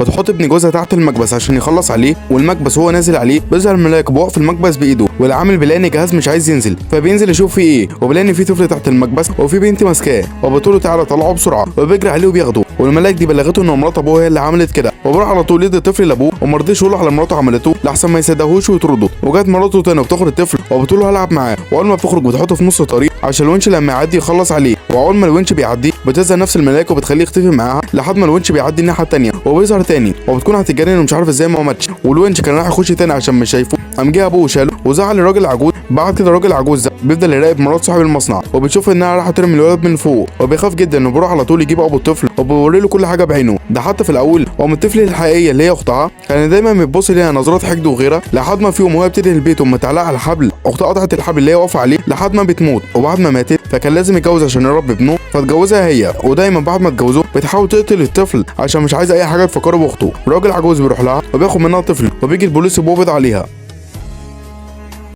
بتحط ابن جوزها تحت المكبس عشان يخلص عليه، والمكبس هو نازل عليه بيظهر الملاك بوقف المكبس بايده، والعامل بيلاقي ان الجهاز مش عايز ينزل، فبينزل يشوف فيه ايه، وبيلاقي ان في طفل تحت المكبس وفي بنت ماسكاه، وبتقول له تعالى طلعه بسرعه، وبيجري عليه وبياخده. والملاك دي بلغته ان مرات ابوه هي اللي عملت كده، وبروح على طول يدي الطفل لابوه وما رضيش يقول على مراته عملته لحسن ما يصدقهوش ويطرده. وجت مراته تاني وبتاخد الطفل وبتقول له هلعب معاه، واول ما بتخرج بتحطه في نص الطريق عشان الونش لما يعدي يخلص عليه. واول ما الونش بيعدي بتظهر نفس الملاك وبتخليه يختفي معاها لحد ما الونش بيعدي الناحية الثانية وبيظهر تاني، وبتكون هتتجنن ومش عارف ازاي ما ماتش. والونش كان رايح يخش تاني عشان مش شايفه، قام جه ابوه وشاله وزعل الراجل العجوز. بعد كده الراجل العجوز ده بيفضل يراقب مرات صاحب المصنع، وبيشوف انها راح ترمي الولد من فوق، وبيخاف جدا وبيروح على طول يجيب ابو الطفل وبيوري له كل حاجة بعينه. ده حتى في الاول ام الطفل الحقيقية اللي هي اختها كان دايما بتبص ليها نظرات حقد وغيره، لحد ما في يوم وهي بتدهن البيت ومتعلقه على الحبل اختها قطعت الحبل اللي هي واقفة عليه لحد ما بتموت. وبعد ما ماتت فكان لازم يتجوز عشان يربي ابنه، فاتجوزها هي. ودايما بعد ما اتجوزوه بتحاول تقتل الطفل عشان مش عايزه اي حاجة تفكره باخته. الراجل عجوز بيروح لها وبياخد منها الطفل، وبيجي البوليس وبيقبض عليها.